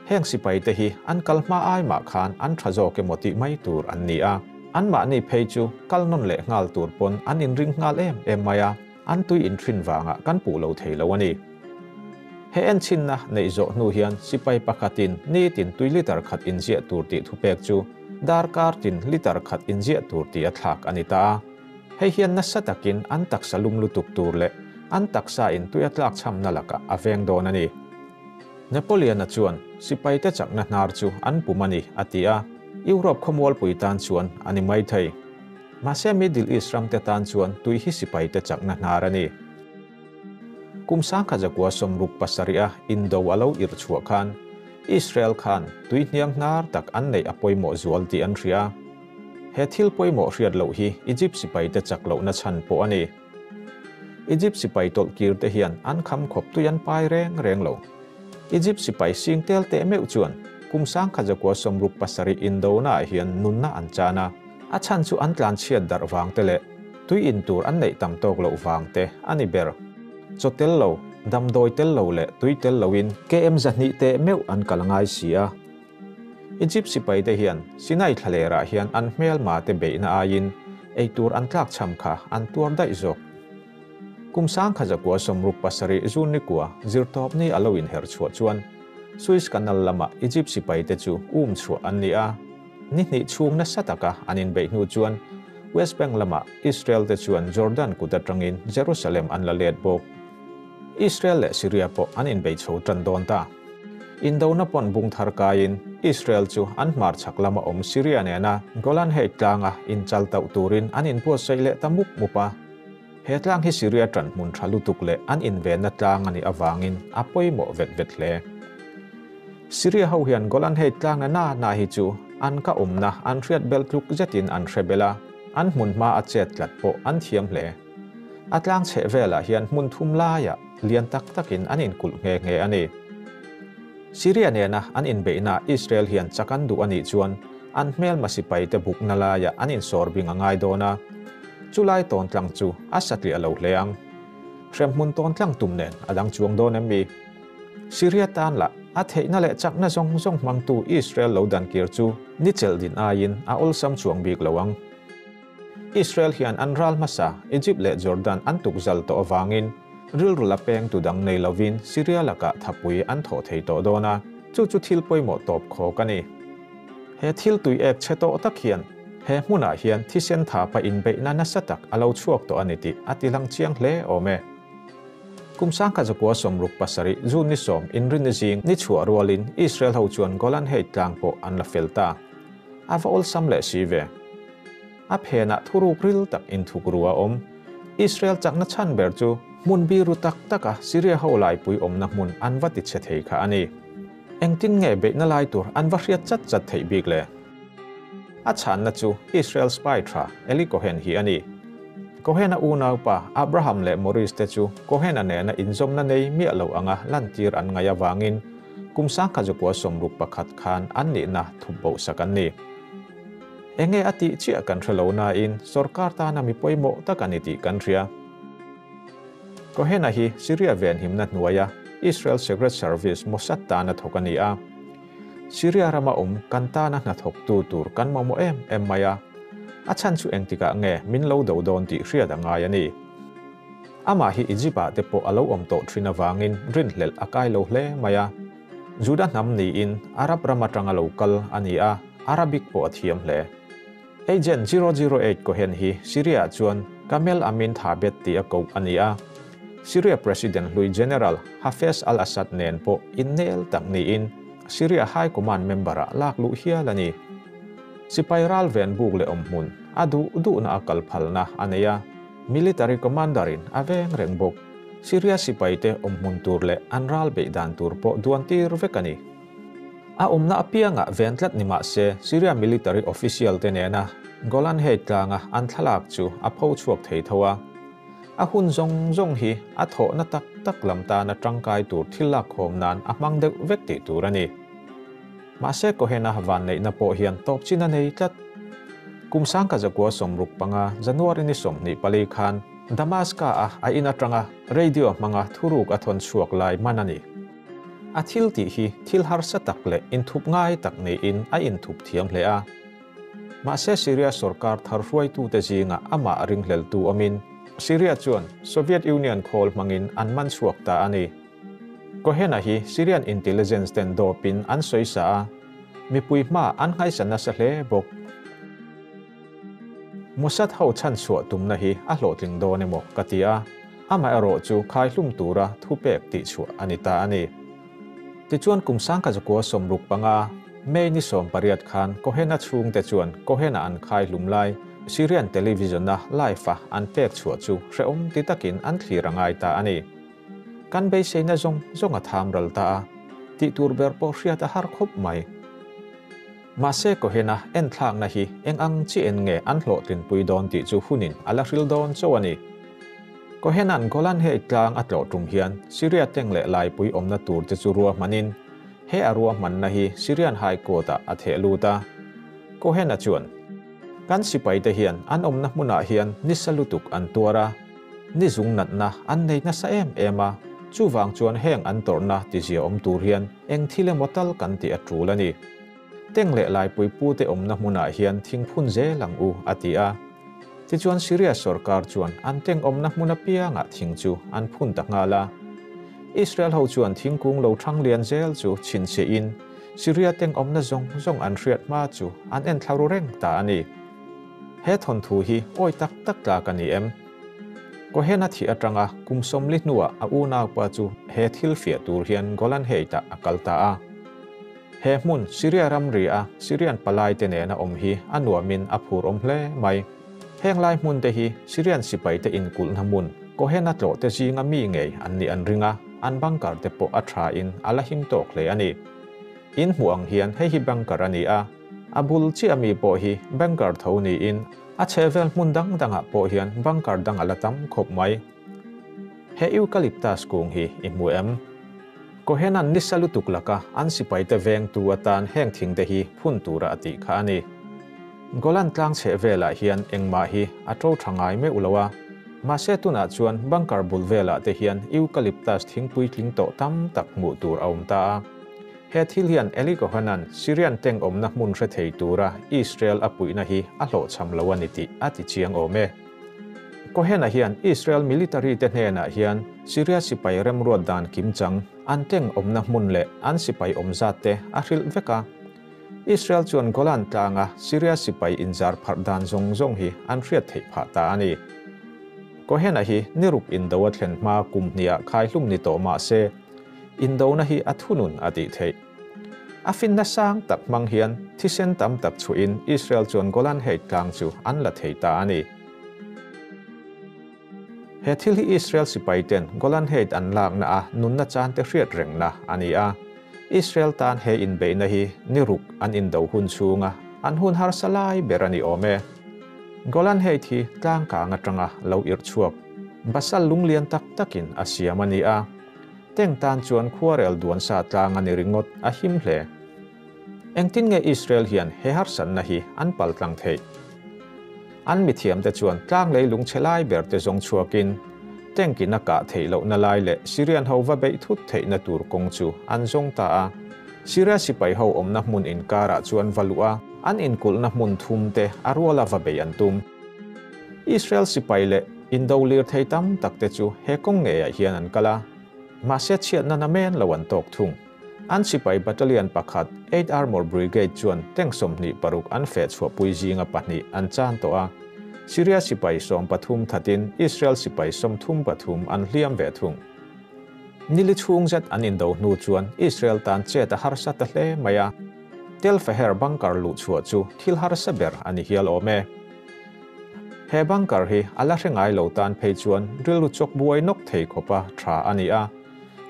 Heng sipaite hi an kal hma ai mah khan an tha zawk emaw tih mai tur an ni a. An mahni phei chu kal nawn leh nghal tur pawn an inring nghal em em mai a, an tui inthin wangah kan puh lo thei lo a ni. He enchhinna neih zawh hnu hian sipai pakhatin nitin tui litre khat inziah tur tih thupek chu darkar tin litre khat inziah tur tih a thlak a ni ta a. Hei hian nasa takin an taksa lum lutuk tur leh an taksa in tui a tlak chhamna lakah a veng dawn a ni. Napoleon-a chuan sipaite chakna hnar chu an pum a ni a ti a, Europe khawmualpui tan chuan a ni mai thei. Mahse Middle East ramte tan chuan tui hi sipaite chakna hnar a ni. Kum 1967 a Indo a lo irh chhuah khan Israel khan tui hniang hnar tak an neih a pawimawh zual tih an hria. He thil pawimawh hriat loh hi Egypt sipaite chak lohna chhan pawh a ni. Egypt sipai tawlh kir te hian an kham khawp tui an pai reng reng lo. Egypt sipai sing tel teh meuh chuan kum 1967 Indona ah hian nunna an chan a. A chhan chu an tlan chhiat darh wang te leh tui in tur an neih tam tawk loh wang te a ni ber. Chaw tel lo, damdawi tel lo leh tui tel loin km 200 teh meuh an kal ngai si a. Egypt sipai te hian Sinai thlalera hian an hmel ma te beihna aiin ei tur an tlak cham kha an tuar daih zawk. Kum 1967 June ni kua zirtawp ni a lo inher chhuah chuan Suez Canal lama Egypt sipai te chu um chhuah an ni a. Ni hnih chhung nasa taka an inbeih hnu chuan West Bank lama Israel te chuan Jordan kut atangin Jerusalem an la let bawk. Israel leh Syria pawh an inbei chho tan dawn ta. Indona pawn bung thar kaiin Israel chu an hmar chak lama awm Syria nena Golan Heights tlanga inchal tauh turin an inbuatsaih leh ta mup mup a. He tlang hi Syria tan hmun tha lutuk leh an invenna tlang ani awangin a pawimawh vet vet hle. Syria ho hian Golan Heights tlanga na na hi chu an ka awmna an hriat bel tluk zetin an hre bel a, an hmun hma a chet tlat pawh an thiam hle. A tlang chheh velah hian hmun thum laiah lian tak takin an inkulh nge nge a ni. Syria nena an inbeihna Israel hian chak an duh anih chuan an hmel ma sipaite bukna laiah an insawr bing a ngai dawn a. Chulai tawn tlang chu a satliah lo hle ang. Hrem hmun tawn tlang tum nen a dang chuang dawn em mi? Syria tan la a theihna leh chakna zawng zawng hmangtu Israel lo dan kir chu ni chelh din aiin a awlsam chuang bik lo ang. Israel hian an ral hmasa Egypt leh Jordan an tukzal tawh avangin rilru la peng tu dang nei lovin Syria lakah thapui an thawh thei tawh dawn a, chu chu thil pawimawh tawp khawk a ni. He thil tui ek chhe tawh tak hian he hmunah hian thisen thapa inbeihna nasa tak a lo chhuak tawh a ni tih a tilang chiang hle awm e. Kum 1967 June ni 10 inrinni zing ni chhuah rualin Israel ho chuan Golan Height tlang pawh an la fel ta. A va awlsam leh si ve. A phenah thuruk ril tak inthuk ru a awm. Israel chakna chhan ber chu hmun biru tak taka Syria ho laipui awmna hmun an va ti chhe thei kha a ni. Engtin nge beihna lai tur an va hriat chat chat theih bik le? A chhanna chu Israel spy tha Eli Cohen hi a ni. Cohen-a unaupa Abraham leh Maurice te chu Cohen-a nena inzawmna nei miah lo anga lantir an ngaih avangin kum 1961 khan an nihna thup bo sak an ni. Enge a tih chiah kan hre lo nain sorkar tana mi pawimawh tak a ni tih kan hria. Cohen-a hi Syria venhimna hnuaia Israel Secret Service Mossad tana thawk a ni a. Syria rama awm kan tana hnathawktu tur kan mamawh em em mai a, a chhan chu engtikah nge min lo do dawn tih hriat a ngai a ni. Amah hi Egypt-ah te pawh a lo awm tawh thin avangin rinhlelh a kai lo hle mai a. Juda hnam niin Arab ram atanga lo kal a ni a, Arabic pawh a thiam hle. Agent 008 Cohen hi Syria-ah chuan Kamel Amin Thabet tih a koh a ni a. Syria President hlui General Hafez al-Assad nen pawh innel tak niin Syria High Command member-ah lak luh hial a ni. Sipai ral ven buk leh awm hmun a duh duhna a kal phalna a nei a, military commander-in a veng reng bawk. Syria sipaite awm hmun tur leh an ral beih dan tur pawh duan tir vek a ni. A awmna apiangah ven tlat ni mah se Syria military official te nena Golan Height tlanga an thlalak chu a pho chhuak thei tho a. A hun zawng zawng hi a thawhna tak tak lam tana tangkai tur thil lak khawm nan a hmang deuh vek tih tur a ni. Mahse Cohen-a vanneihna pawh hian tawp chin a nei tlat. Kum 1965 January ni 24 khan Damascus-a a in atanga radio hmanga thuruk a thawn chhuak lai man a ni. A thil tih hi thil harsa tak leh inthup ngai tak niin a inthup thiam hle a. Mahse Syria sorkar thar hruaitute zingah amah ringhleltu awmin Syria chuan Soviet Union khawl hmangin an man chhuak ta a ni. Cohen-a hi Syrian intelligence ten dawpin an sawi sa a, mipui hma an nghaisa nasa hle bawk. Mossad ho chhan chhuah tumna hi a hlawhtling dawn emaw ka ti a, amaherawh chu khaihlum tura thupek tih chhuah a ni ta a ni. Tichuan kum 1965 May ni 18 khan Cohen-a chhungte chuan Cohen-a an khaihlum lai Syrian television-a live-a an pek chhuah chu hrehawm ti takin an thlir a ngai ta a ni. Kan beiseina zawng zawng a tham ral ta a, tih tur ber pawh hriat a har khawp mai. Mahse Cohen-a enthlakna hi eng ang chi en nge an hlawhtlinpui dawn tih chu hunin a la hril dawn chauh a ni. Cohen-a'n Golan Height tlang a tlawh tum hian Syria teng leh laipui awmna tur te chu ruahmanin he a ruahmanna hi Syrian High Court-ah a theh lut a. Cohen-a chuan, Kan sipaite hian an awmna hmunah hian nisa lutuk an tuar a, ni zung natna an nei nasa em em a, chuvang chuan heng an tawrhna tizia awm tur hian eng thil emaw tal kan tih a tul a ni. Teng leh laipui pute awmna hmunah hian thing phun zel ang u, a ti a. Tichuan Syria sorkar chuan an teng awmna hmun apiangah thing chu an phun ta nghal a. Israel ho chuan thingkung lo thang lian zel chu chhinchhiahin Syria teng awmna zawng zawng an hriat hma chu an en thla ru reng ta a ni. He thawnthu hi awi tak tak tlak a ni em? Cohen-a thih atanga kum 40 hnuah a unaupa chu he thil fiah tur hian Golan Height-ah a kal ta a. He hmun Syria ramri a Syrian palai te nena awm hi a nuamin a phur awm hle mai. Heng lai hmun te hi Syrian sipai te inkulhna hmun Cohen-a tlawh te zinga mi ngei an nih an ring a, an bunker te pawh a tha in a la him tawk hle a ni. In hmuh ang hian hei hi bunker a ni a, a bul chiah mi pawh hi bunker tho niin a chhehvel hmun dang dangah pawh hian bunker dang a la tam khawp mai. He eucalyptus kung hi i hmu em? Cohen-a'n nisa lutuk laka an sipaite vengtu atan heng thingte hi phun tura a tih kha a ni. Golan tlang chheh velah hian engmah hi a to tha ngai meuh lo a, mahse tunah chuan bunker bul velah te hian eucalyptus thingpui tling tawh tam tak hmuh tur a awm ta a. He thil hian Eli Cohen-a'n Syrian tank awmna hmun hre thei tura Israel a puihna hi a hlawhchham lo a ni tih a ti chiang awm e. Cohen-a hian Israel military te hnenah hian Syria sipai remruat dan kimchang, an tank awmna hmun leh an sipai awm zat te a hrilh vek a. Israel chuan Golan tlanga Syria sipai inzar pharh dan zawng zawng hi an hriat theih phah ta a ni. Cohen-a hi niruk indo a thlen hma kum hniah khaihlum ni tawh mah se, Indona hi a thunun a tih theih. A finna sang tak hmang hian thisen tam tak chhuahin Israel chuan Golan Height tlang chu an la thei ta a ni. He thil hi Israel sipaiten Golan Height an lakna a nunna chante hriat rengna a ni a. Israel tan he inbeihna hi ni ruk an indo hun chhunga an hun harsa lai ber a ni awm e. Golan Height hi tlang kang atanga lo irh chhuak basal lunglian tak takin a siam a ni a. Teng tan chuan khuarel duan sa tlang a ni ringawt a him hle. Engtin nge Israel hian he harsatna hi an pal tlang theih? An mithiamte chuan tlang lei lungchhe lai ber te zawng chhuakin tank in a kah theih lohna lai leh Syrian ho va beih thut theihna tur kawng chu an zawng ta a. Syria sipai ho awmna hmun inkarah chuan va luh a, an inkulhna hmun thum te a ruala va beih an tum. Israel sipai leh indo lirthei tam tak te chu he kawng ngeiah hian an kal a, mahse chhiatna namen lo an tawk thung. An sipai battalion pakhat, Eight Armour Brigade chuan tank 26 an feh chhuahpui zinga pahnih an chan tawh a, Syria sipai 13 thatin Israel sipai 33 an hliam ve thung. Nili chhung zet an indo hnu chuan Israel tan chet a harsa ta hle mai a, Tel Feher bunker luh chhuah chu thil harsa ber a ni hial awm e. He bunker hi a la hre ngai lo tan phei chuan rilru chawk buai nawk thei khawpa tha a ni a.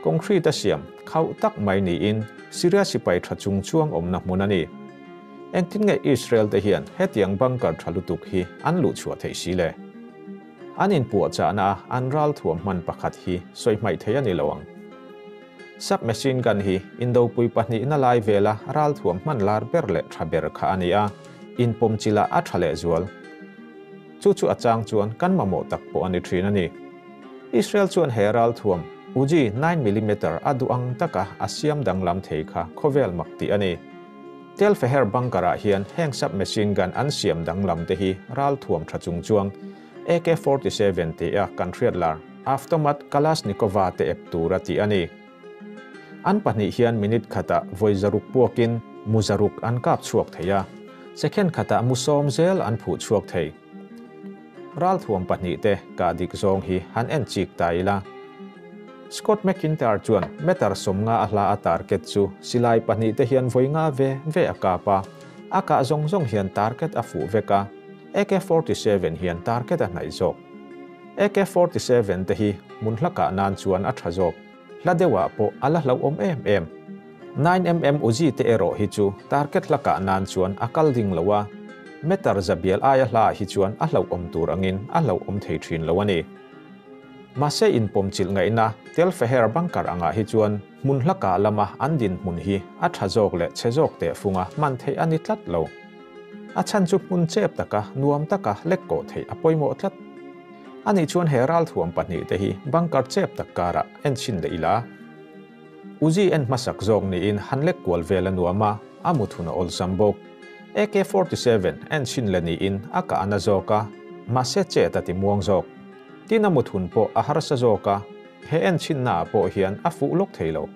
Concrete a siam khauh tak mai niin Syria sipai tha chung chuang awmna hmun a ni. Engtin nge Israel te hian hetiang bunker tha lutuk hi an luh chhuah theih si le? An inpuahchahna a an ralthuam hman pakhat hi sawi hmaih thei a ni lo ang. Submachine gun hi indopui pahnihna lai vela ralthuam hman lar ber leh tha ber kha a ni a, inpawmchilh ah a tha lehzual. Chu chu a chang chuan kan mamawh tak pawh a ni thin a ni. Israel chuan he ralthuam Uzi 9 millimeter a duh ang taka a siam danglam thei kha khawvel mak tih a ni. Tel Feher bunker ah hian heng submachine gun an siam danglam te hi ralthuam tha chung chuang AK-47 ti a kan hriat lar Avtomat Kalashnikova te ep tur a tih a ni. An pahnih hian minute khatah vawi zaruk puakin mu zaruk an kap chhuak thei a, second khatah mu sawm zel an phuh chhuak thei. Ralthuam pahnih te kah dik zawng hi han en chik ta ila. Scott McIntyre chuan meter 50 a hla a target chu silai pahnih te hian vawi nga ve ve a kap a, a kah zawng zawng hian target a fuh vek a, AK-47 hian target a hnaih zawk. AK-47 te hi hmun hla kah nan chuan a tha zawk. Hla deuhah pawh a la hlauhawm em em. 9mm Uzi te erawh hi chu target hla kah nan chuan a kal ding lo a, meter zabial aia hlaah hi chuan a hlauhawm tur angin a hlauhawm thei thin lo a ni. Mahse inpawmchilh ngaihna Tel Feher bunker angah hi chuan hmun hla kah lama an dinhmun hi a tha zawk leh chhe zawk tehfunga hman theih a ni tlat lo. A chhan chu hmun chep taka nuam taka lek kawh theih a pawimawh tlat. Ani chuan he ralthuam pahnih te hi bunker chep tak karah en chhin leh ila. Uzi en hmasak zawk niin han lek kual vel a nuam a, a muthun a awlsam bawk. AK-47 en chhin leh niin a kah a na zawk a, mahse chet a ti muang zawk. Tin a muthun pawh a harsa zawk a, he en chhinna ah pawh hian a fuh lawk thei lo.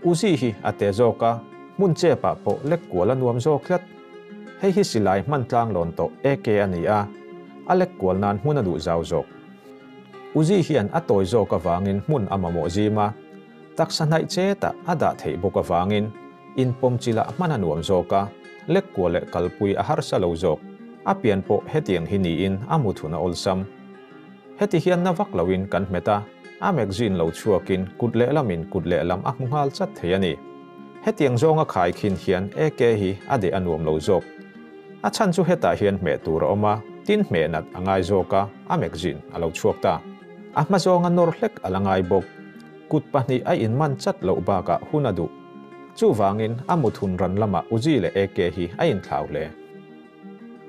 Uzi hi a te zawk a, hmun chep ah pawh lek kual a nuam zawk tlat. Hei hi silai hman tlang lawn tawh AK a ni a, a lek kual nan hmun a duh zau zawk. Uzi hian a tawi zawk avangin hmun a mamawh zim a, taksa hnaih chetah a dah theih bawk avangin inpawmchilh ah hman a nuam zawk a, lek kual leh kalpui a harsa lo zawk. A pian pawh hetiang hi niin a muthun a awlsam. Heti hian na vak loin kan hmet a, a magazine lo chhuakin kut lehlamin kut lehlam a hmu nghal chat thei a ni. Hetiang zawnga khai khin hian AK hi a deh a nuam lo zawk. A chhan chu hetah hian hmeh tur a awm a, tin hmeh nat a ngai zawk a, a magazine a lo chhuak ta. A hma zawnga nawr hlek a la ngai bawk. Kut pahnih a inman chat loh bakah hun a duh. Chuvangin a muthun ran lamah Uzi leh AK hi a inthlau hle.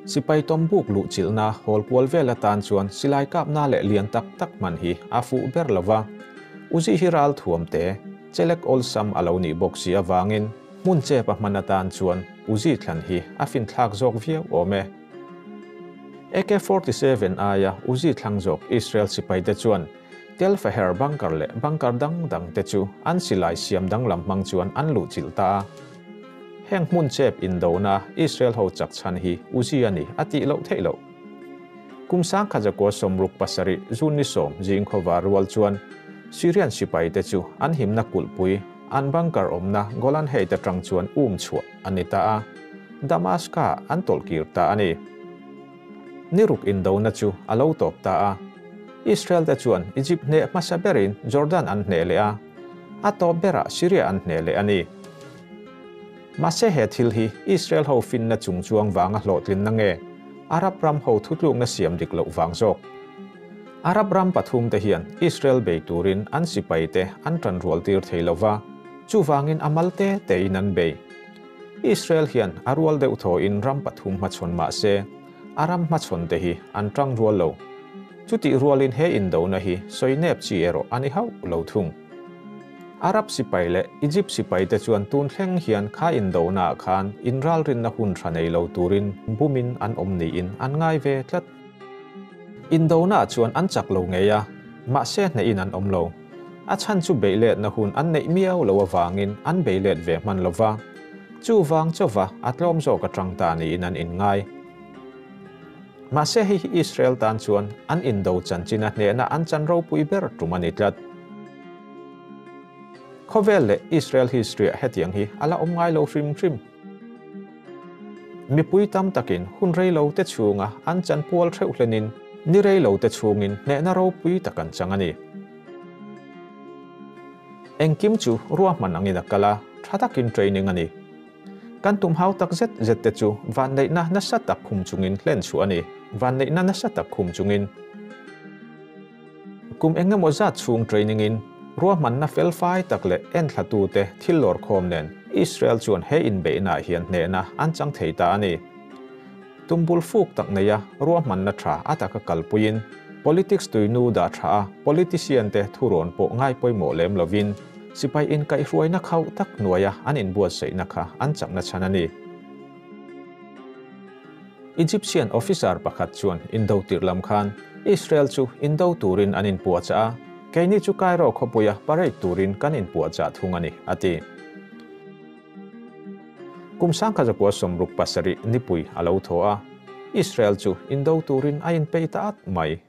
Sipai tawmbuk luhchilhna hawl kual vel atan chuan silai kapna leh lian tak tak hman hi a fuh ber lo va. Uzi hi ral thuam te, chelek awlsam a lo nih bawk si avangin Hmun chep a hman atan chuan Uzi thlan hi a finthlak zawk viau awm e. AK-47 aia Uzi thlang zawk Israel sipaite chuan Tel Feher bunker leh bunker dang dangte chu an silai siam danglam hmang chuan an luhchilh ta a. Heng hmun chep indona Israel ho chak chhan hi Uzi a ni a tih loh theih loh. Kum 1967 June ni 10 zing khawva rual chuan Syrian sipaite chu an himna kulhpui an bunker awmna Golan Heights atang chuan um chhuah a ni ta a, Damascus an tawlhkir ta a ni. Ni ruk indona chu a lo tawp ta a. Israel te chuan Egypt hneh hmasa berin Jordan an hneh leh a, a tawp berah Syria an hneh leh a ni. Mahse he thil hi Israel ho finna chungchuang vanga hlawhtlinna nge Arab ram ho thutlukna siam dik loh vang zawk? Arab ram pathum te hian Israel bei turin an sipai te an tan rual tir thei lova, chuvangin a mal te tein an bei. Israel hian a rual deuh thawin ram pathum hmachhawn mah se, a ram hmachhawn te hi an tang rual lo. Chutih rualin he indona hi sawi nep chi erawh a ni hauh lo thung. Arab sipai leh Egypt sipai te chuan tun thleng hian kha indona ah khan inralrinna hun tha nei lo turin bumin an awm niin an ngai ve tlat. Indona ah chuan an chak lo ngei a, mahse hnehin an awm lo. A chhan chu beihletna hun an neih miau lo avangin an beilet ve hman lo va, chuvang chauva a tlawm zawk atang ta niin an inngai. Mahse hei hi Israel tan chuan an indo chanchin a hnehna an chan ropui ber tum a ni tlat. Khawvel leh Israel history-ah hetiang hi a la awm ngai lo hrim hrim. Mipui tam takin hun rei lo te chhunga an chan pual theuh hlenin ni rei lo te chhungin hnehna ropui tak an chang a ni. Engkim chu ruahman angin a kal a, tha takin training a ni. Kan tum hau tak zet zet te chu vanneihna nasa tak khum chungin hlen chhuah a ni. Vanneihna nasa tak khum chungin. Kum engemaw zat chhung training in ruahmanna felfai tak leh enthlatute thil lawrkhawm nen Israel chuan he inbeihnaah hian hnehna an chang thei ta a ni. Tumbul fuk tak neia ruahmanna tha a taka kalpuiin politics tuinu dah tha a politician te thurawn pawh ngai pawimawh lem lovin sipai inkaihhruaina khauh tak hnuaia an inbuatsaihna kha an chakna chhan a ni. Egyptian officer pakhat chuan indo tirh lam khan Israel chu indo turin an inpuahchah a, keini chu Cairo khawpuia parade turin kan inpuahchah thung a ni, a ti. Kum 1967 nipui a lo thaw a, Israel chu indo turin a inpeih ta at mai.